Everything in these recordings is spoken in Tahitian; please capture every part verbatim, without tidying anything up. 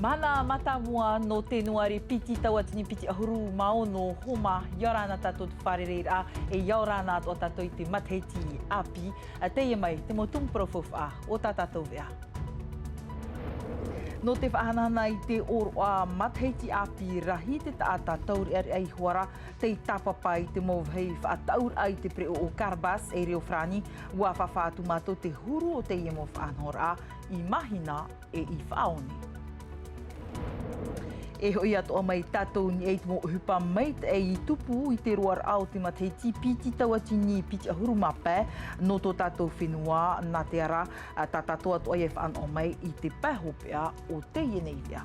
Mahana mātāmua nō Tenuare piti tauatini piti ʻahuru mā ono, hōmā, ʻia ora na tātou te fārereiraʻa, e ʻia ora na atoʻa tātou i te matahiti ʻāpī, ā, teie mai te mau tumu parau faufaʻa o tā tātou veʻa. Nō te faʻahanahana i te ʻōroʻa matahiti ʻāpī, rahi te taʻata taureʻareʻa i te hoʻi ra, tei tāpapa i te mau vāhi faʻataʻuraʻa i te pereʻoʻo Carbas e reo farāni. ʻUa faʻaʻite atu mātou te huru o teie mau faʻanahoraʻa i Mahina e i Faʻaone. E hoʻi atoʻa mai tātou i niʻa i te mau ʻohipa maitaʻi i tupu i te roaraʻa o te matahiti piti tauatini piti ʻahuru mā pae nō tō tātou fenua, nā te ara, ā, tā tātou atoʻa e faʻanaho mai i te pae hopeʻa o teie nei veʻa.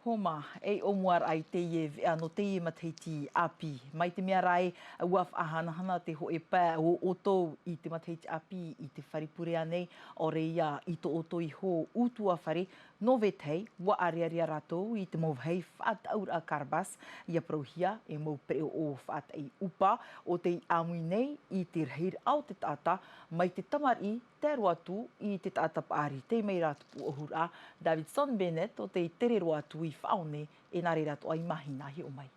Hōmā, e ʻōmuaraʻa i teie veʻa nō teie matahiti ʻāpī. Mai te mea rā ē, ʻua faʻahanahana te hōʻē pae o ʻoutou i te matahiti ʻāpī i te fare pure ānei, ʻaore ia i tō ʻoutou iho ʻutuāfare, nō vetahi, ʻua ʻārearea rātou i te mau vāhi faʻataʻuraʻa Carbas, ʻia parauhia e mau pereʻoʻo faʻataʻi ʻupa, ʻo tei ʻāmui nei i te rahiraʻa o te taʻata, mai te tamariʻi, tae roa atu i te taʻata paʻari. Tei mai rā te pūʻohuraʻa, Davidson Bennett, ʻo tei tere roa atu i Faʻaone, e nā reira atoʻa i Mahina e hiʻo mai.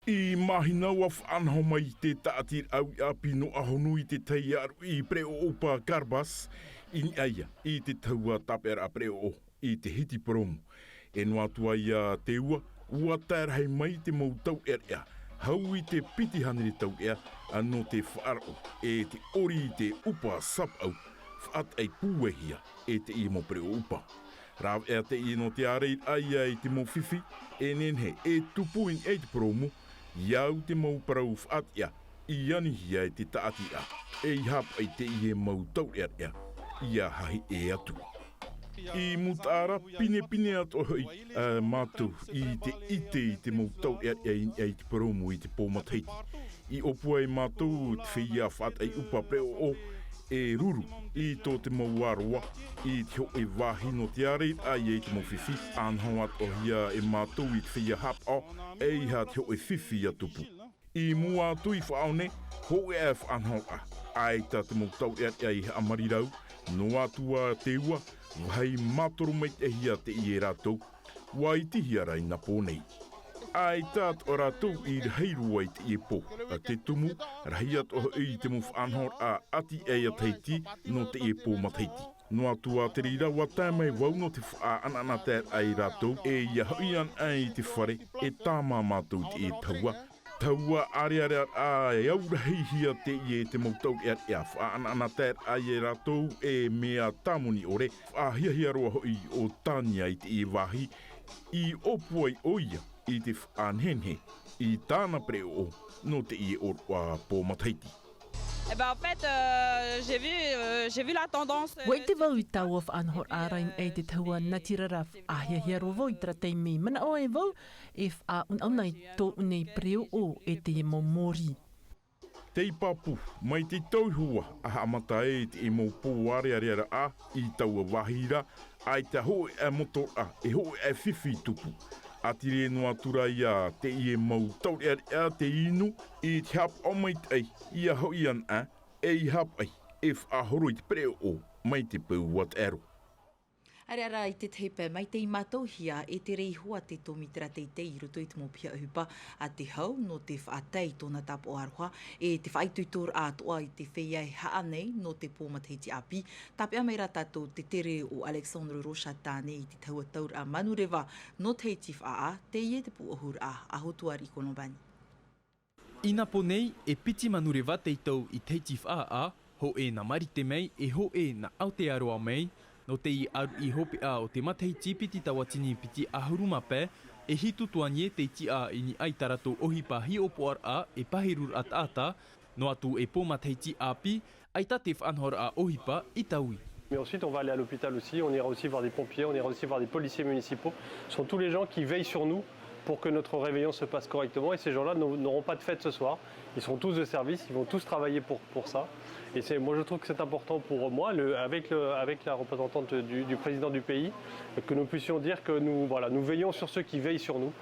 I Mahina ʻua faʻanaho mai te tāʻatiraʻa ʻāpī nō Ahonu i te taiaruʻi pereʻoʻo ʻupa Carbas, i niʻa ia i te tahua tāpeʻaraʻa pereʻoʻo i te hiti purōmu. E noa atu ā ia Teua, ʻua tae rahi mai te mau taureʻareʻa, hau i te piti hānere taureʻa, ā, nō te faʻaroʻo e te ʻori i te ʻupa sāpaʻau, faʻataʻi pūaihia e teie mau pereʻoʻo ʻupa. Rāveʻa teie nō te ārairaʻa ia i te mau fifi, e nehenehe e tupu i niʻa i te purōmu, ʻia au te mau parau faʻatiʻa i anihia e te tāʻatiraʻa, ʻeiaha paʻi teie mau taureʻareʻa ʻia hahiʻe atu. I mūtaʻa ra, pinepine atoʻa hoʻi, ā, mātou i te ʻite i te mau taureʻareʻa i niʻa i te purōmu i te pō matahiti. I ʻōpua ai mātou te feiā faʻataʻi ʻupa pereʻoʻo e ruru i tō te mau ʻāroa i te hōʻē vāhi nō te ārairaʻa ia i te mau fifi. Faʻanaho atoʻahia e mātou i te feiā haʻapaʻo, ʻeiaha te hōʻē fifi ʻia tupu. I mua atu i Faʻaone, hōʻē faʻanahoraʻa, ʻaita te mau taureʻareʻa i haʻamarirau, noa atu ā Teua, vāhi mātoro maitaʻihia teie e rātou, ʻua itihia ra i nā pō nei. ʻAita atoʻa rātou i rahi roa i teie pō, ā, te tumu, rahi atoʻa hoʻi te mau faʻanahoraʻa ʻati aʻe a Tahiti nō teie pō matahiti. Noa atu ā te reira, ʻua tae mai vau nō te faʻaʻanaʻanataeraʻa ia rātou, e ʻia hoʻi anaʻe i te fare, e tāmā mātou i teie tahua. Tahua ʻārearea e au rahihia teie e te mau taureʻareʻa, faʻaʻanaʻanataeraʻa ia rātou e mea tāmoni ʻore, faʻahiahia roa hoʻi ʻo Tania i teie vāhi, i ʻōpua ai ʻoia i te faʻanehenehe i tāna pereʻoʻo nō teie ʻōroʻa pō matahiti. Eh ben, en fait, euh, j'ai vu, euh, j'ai vu la tendance, euh, ʻUa ʻite vau i taua faʻanahoraʻa i niʻa i te tahua natirara, faʻahiahia roa vau i terā taime. Manaʻo ai vau e faʻaʻunaʻuna i tōʻu nei pereʻoʻo e teie mau mōrī. Tei pāpū, mai te tau iho ā, ʻa haʻamata ai i teie mau pō ʻārearea ra, i taua vāhi ra, ʻaita hōʻē motoraʻa, e hōʻē fifi i tupu. ʻAtire noa atu ra ia teie mau taureʻareʻa te inu i te haʻapaʻo maitaʻi, ʻia hoʻi anaʻe, ʻeiaha paʻi e faʻahoro i te pereʻoʻo mai te peu ʻua taero. ʻAreʻa rā i te tahi pae, mai tei mātauhia e tere iho ā te tōmitera teitei i roto i te mau piha ʻohipa a te hau nō te faʻatae i tōna tāpaʻo aroha, e te faʻaitoitoraʻa atoʻa i te feiā e haʻa nei nō te pō matahiti ʻāpī. Tāpeʻa mai rā tātou te tere o Alexandre Rocha Tane i te tahua tauraʻa manureva nō Tahiti Faʻaʻā, teie te pūʻohuraʻa a Hotuari Colombani. I nā pō nei, e piti manureva tei tau i Tahiti Faʻaʻā, hōʻē nā Marite mai, e hōʻē nā Aotearoa mai, nō teie ʻāruʻi hopeʻa o te matahiti piti tauatini piti ʻahuru mā pae, e hitu tuanie tei tiʻa i niʻa i tā rātou ʻohipa hiʻopoʻaraʻa e pāhiruraʻa taʻata, noa atu e pō matahiti ʻāpī, ʻaita te faʻanahoraʻa ʻohipa i taui. Mais ensuite, on va aller à l'hôpital aussi, on ira aussi voir des pompiers, on ira aussi voir des policiers municipaux. Ce sont tous les gens qui veillent sur nous pour que notre réveillon se passe correctement. Et ces gens-là n'au-, n'auront pas de fête ce soir. Ils seront tous de service, ils vont tous travailler pour, pour ça. Et c'est, moi, je trouve que c'est important pour moi, le, avec le, avec la représentante du, du président du pays, que nous puissions dire que nous, voilà, nous veillons sur ceux qui veillent sur nous.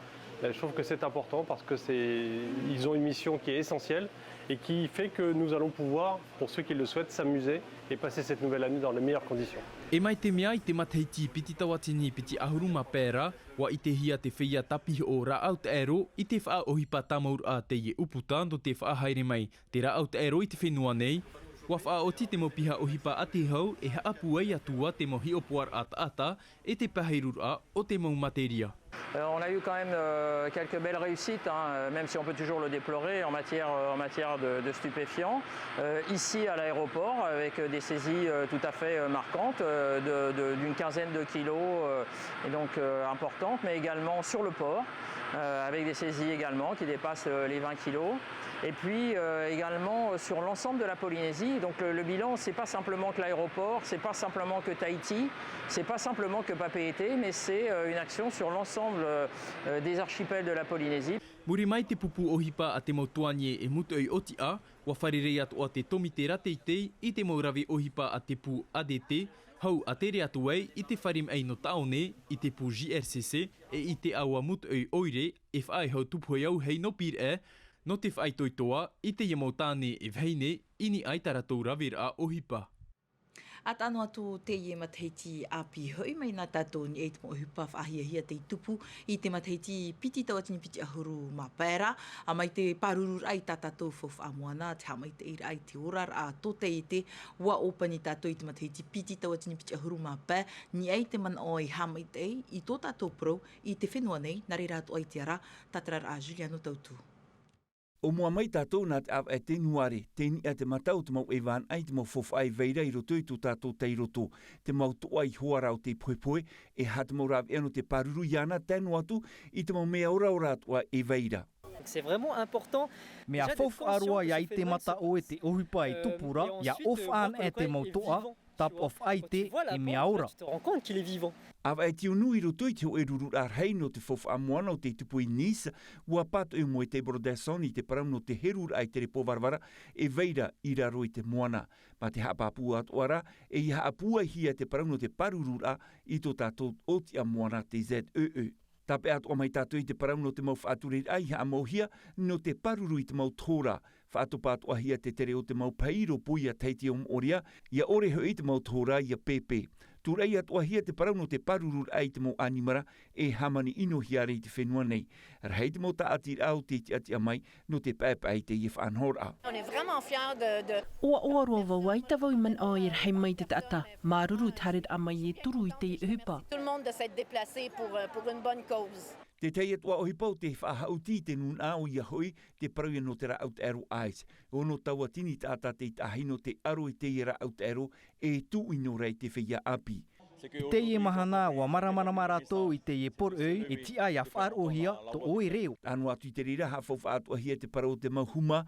Je trouve que c'est important parce que c'est, ils ont une mission qui est essentielle et qui fait que nous allons pouvoir, pour ceux qui le souhaitent, s'amuser et passer cette nouvelle année dans les meilleures conditions. E mai te mea i te matahiti piti tauatini piti ʻahuru mā pae ra, ʻua ʻitehia te feiā tāpihoʻo rāʻau taʻero i te faʻaʻohipa tāmauraʻa teie ʻūputa nō te faʻahaere mai te rāʻau taʻero i te fenua nei. ʻUa faʻaoti te mau piha ʻohipa a te hau e haʻapūai atu ā te mau hiʻopoʻaraʻa taʻata e te pāhiruraʻa o te mau materia. Euh, on a eu quand même, euh, quelques belles réussites, hein, euh, même si on peut toujours le déplorer en matière, euh, en matière de, de stupéfiants. Euh, ici, à l'aéroport, avec, euh, des saisies, euh, tout à fait, euh, marquantes, euh, de, de, d'une quinzaine de kilos, euh, et donc, euh, importantes, mais également sur le port, euh, avec des saisies également qui dépassent, euh, les vingt kilos. Et puis, euh, également, euh, sur l'ensemble de la Polynésie. Donc, le, le bilan, c'est pas simplement que l'aéroport, c'est pas simplement que Tahiti, c'est pas simplement que Papeete, mais c'est, euh, une action sur l'ensemble, euh, des archipels de la Polynésie. Muri mai te pupu ʻohipa a te mau tuanie e Mutoʻi Otiʻa, ʻua fārerei atoʻa te tōmite rā teitei i te mau rave ʻohipa a te pū A D T, hau a tere atu ai i te fare maʻi nō Taʻaone, i te pū J R C C, e i te ʻāua Mutoʻi ʻOire, e faʻaʻohipa tupu hei au hei nō Pīraʻe, nō te faʻaitoitoa i teie mau tāne e vahine i niʻa i tā rātou raveraʻa ʻohipa. ʻA taʻa noa atu teie matahiti ʻāpī hoʻi mai nā tātou i niʻa i te mau ʻohipa faʻahiahia tei tupu i te matahiti piti tauatini piti ʻahuru mā pae ra, ʻa mai te pārururaʻa i tā tātou faufaʻa moana, te haʻamaitaʻiraʻa i te oraraʻa tōtaiete, ʻua ʻōpani tātou i te matahiti piti tauatini piti ʻahuru mā pae, niʻa i te manaʻo e haʻamaitaʻi i tō tātou parau i te fenua nei, nā reira atoʻa i te ara, tātararaʻa Juliano Tautu. ʻO mua mai tātou nā te ʻāvaʻe Tenuare, tei niʻa te mata o te mau ʻaivānaʻa i te mau faufaʻa e vai ra i roto i tō tātou tairoto, te mau toʻa i hoara o te pohepohe, e aha te mau rāveʻa nō te pāruru iāna tae noa atu i te mau mea ora ora atoʻa e vai ra. C'est vraiment important. Mea faufaʻa roa ia ʻite mata ʻoe te ʻohipa e tupu ra, ia ʻōfaʻa anaʻe te mau toʻa, tāpaʻo faʻaʻite, e mea ora. ʻĀvaʻe Tiunu i roto i te hōʻē rururaʻa rahi nō te faufaʻa moana o tei tupu i Nice, ʻua pātoʻi Moetai Brotherson i te parau nō te heruraʻa i te repo varavara e vai ra i raro i te moana. Mā te haʻapāpū atoʻa ra, e ia haʻapūaihia te parau nō te pārururaʻa i tō tātou ʻōtiʻa moana te Z E E. Tāpeʻa atoʻa mai tātou i te parau nō te mau faʻatureraʻa i haʻamauhia nō te pāruru i te mau tohorā. Faʻatopa atoʻahia te tere o te mau pahi rōpū ia Tahiti ʻo Moʻorea, ia ʻore hoʻi te mau tohorā ia pēpē. Tūraʻi atoʻahia te parau nō te pārururaʻa i te mau ʻanimara e hāmani ʻinohia ra i te fenua nei. Rahi te mau tāʻatiraʻa o tei tiʻatiʻa mai nō te paepae i teie faʻanahoraʻa. On est vraiment fiers de, de ʻOaʻoa roa vau, ʻaita vau i manaʻo e rahi mai te taʻata. Māuruuru te haereraʻa mai e turu i teie ʻohipa. Tout le monde de s'être déplacé pour, euh, pour une bonne cause. Te tahi atoʻa ʻohipa o te faʻahaʻuti i te nūnaʻa, ʻoia hoʻi te parau ia nō te rāʻau taʻero ice. E ono tauatini taʻata tei taʻahi nō te aro i teie rāʻau taʻero e tuʻu ʻino ra i te feiā ʻāpī. Teie mahana, ʻua māramarama rātou i teie poroʻi, e tiʻa ia faʻaroʻohia tō ʻoe reo. Tae noa atu i te reira, haʻafaufaʻa atoʻahia te parau o te mau huma.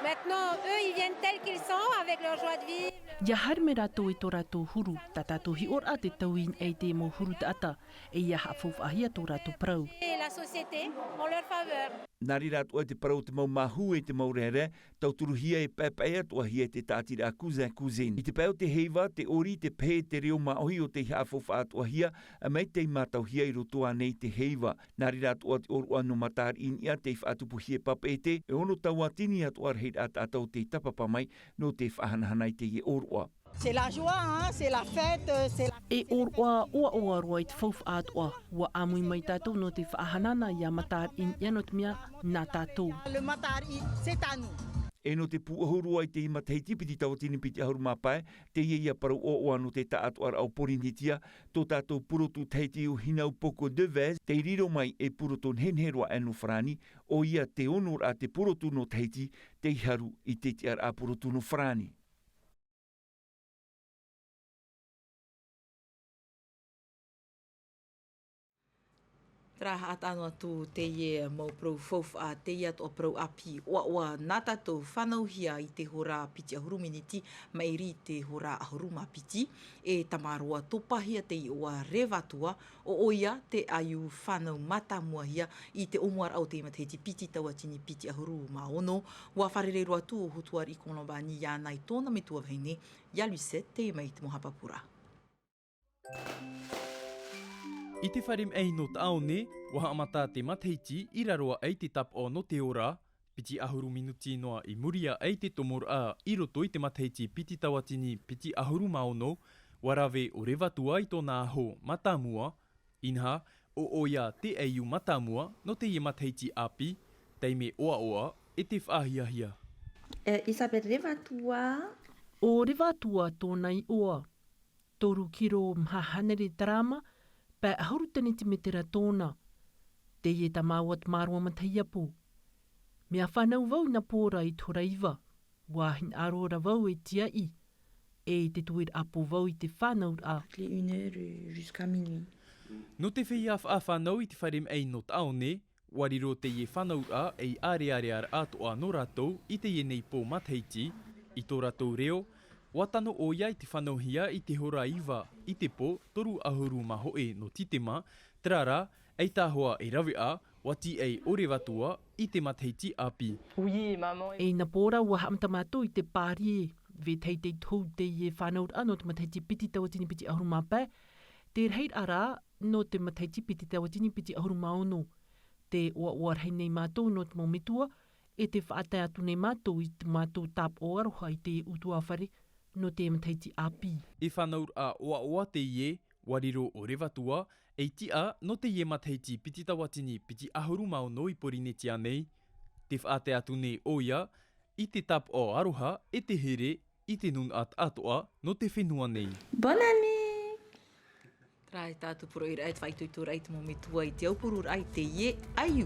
Maintenant, eux, ils viennent tels qu'ils sont, avec leur joie de vivre. Ia haere mai rātou i tō rātou huru, tā tātou hiʻoraʻa te taui i niʻa i te mau huru taʻata, e ia haʻafaufaʻahia tō rātou parau. Et la société, en leur faveur. Nā reira atoʻa te parau o te mau māhū e te mau rērē, tauturuhia e paepae atoʻahia e te tāʻatiraʻa Cousin Cousine. I te pae o te heiva, te ʻori, te pehe, te reo māʻohi o tei haʻafaufaʻa atoʻahia, ʻa mai tei mātauhia i roto ānei i te heiva. Nā reira atoʻa te ʻōroʻa nō Matariʻi i niʻa tei faʻatupuhia e Papeete, e ono tauatini atoʻa rahiraʻa taʻata o tei tāpapa mai nō te faʻahanahana i teie ʻōroʻa. C'est la joie, hein, c'est la fête, c'est la... E ʻōroʻa ʻoaʻoa roa i te faufaʻa atoʻa. ʻUa ʻāmui mai tātou nō te faʻahanahana ia Matariʻi i niʻa nō te mea nā tātou. Le Matariʻi, c'est à nous. E nō te pūʻohu roa i te matahiti piti tauatini piti ʻahuru mā pae, teie ia parau ʻoaʻoa nō te taʻatoʻaraʻa o Pōrīnetia, tō tātou purotu Tahiti ʻo Hinaupoko Devèze, tei riro mai ei purotu nehenehe roa aʻe nō Farāni, ʻoia te onoraʻa te purotu nō Tahiti, tei haru i te tiʻaraʻa purotu nō Farāni. Terā, haʻataʻa noa atu teie mau parau faufaʻa, teie atoʻa parau ʻāpī ʻoaʻoa nā tātou fānauhia i te hora piti ʻahuru miniti maʻiri i te hora ʻahuru mā piti, e tamaroa topahia te iʻoa Reva Tua, ʻo ʻoia te ʻaiū fānau mātāmuahia i te ʻōmuaraʻa o te matahiti piti tauatini piti ʻahuru mā ono. ʻUa fārerei roa atu ʻo Hotuariʻi Colombani iāna e tōna metua vahine, ia Lucette, teie mai te mau haʻapāpūraʻa. I te fare maʻi nō Taʻaone, ʻUa haʻamata te matahiti i raro aʻe i te tāpaʻo nō te ora, piti ʻahuru minuti noa i muri aʻe i te tomoraʻa i roto i te matahiti piti tauatini piti ʻahuru mā ono, ʻua rave ʻo Revatua i tōna aho mātāmua, inaha, ʻo ʻoia te ʻaiū mātāmua nō teie matahiti ʻāpī, taime ʻoaʻoa e te faʻahiahia. E, Isabel Revatua. ʻO Revatua tōna iʻoa. Toru kiro maha hānere tarāma, pae ʻahuru tenetimetera tōna. Teie tā māua te māroa matahiti pō. Mea fānau vau i nā pō ra i te hora iva. ʻUa hinaʻaro ra vau e tiaʻi. E i te tuiraʻa pō vau i te fānauraʻa. Toutes les une heure, euh, jusqu'à minuit. Nō te feiā faʻafānau i te fare maʻi nō Taʻaone, ʻua riro teie fānauraʻa ei ʻārearea atoʻa nō rātou i teie nei pō matahiti. I tō rātou reo, ʻua tano ʻoia i te fānauhia i te hora iva i te pō, toru ʻahuru mā hōʻē nō Tītema, terā rā, eitaʻa hoʻi e rave ā, ʻua tīaʻi ʻo Revatua i te matahiti ʻāpī. Oui, maman. E i nā pō ra ʻua haʻamata mātou i te pārie, vetahi tei tohu teie fānauraʻa nō te matahiti piti tauatini piti ʻahuru mā pae, te rahiraʻa rā nō te matahiti piti tauatini piti ʻahuru mā ono. Tē ʻoaʻoa rahi nei mātou nō te mau metua, e tē faʻatae atu nei mātou i tō mātou tāpaʻo aroha i te ʻutuāfare nō te matahiti ʻāpī. E fānauraʻa ʻoaʻoa teie, ʻua riro ʻo Revatua ei tiʻa nō teie matahiti piti tauatini piti ʻahuru mā ono i Pōrīnetia nei. Tē faʻatae atu nei ʻoia i te tāpaʻo aroha e te here i te nūnaʻa atoʻa nō te fenua nei. Bonne année! Terā e tātou poroʻi ra e te faʻaitoitoraʻa i te mau metua i te aupururaʻa i teie ʻaiū.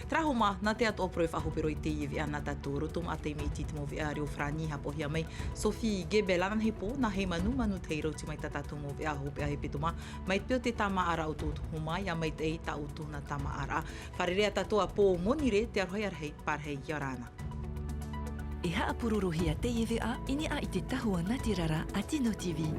Terā homa, nā te atoʻa poro e faʻahope roa i teie veʻa nā tātou roto maʻa taime iti i te mau veʻa reo farāni haʻapaʻohia mai Sophie Gebel. Ananahi pō, nā Heimanumanu tei rauti mai tā tātou mau veʻa hopeʻa hepetoma, mai te peu o te tāmāʻaraʻa o tō homa, ʻia maitaʻi tā ʻoutou nā tāmāʻaraʻa. Fārerei ā tātou ā Pō Monirē, te aroha ʻia rahi, pārahi ʻia ora na. E haʻapurorohia teie veʻa i niʻa i te tahua nā te rara a Tino TV.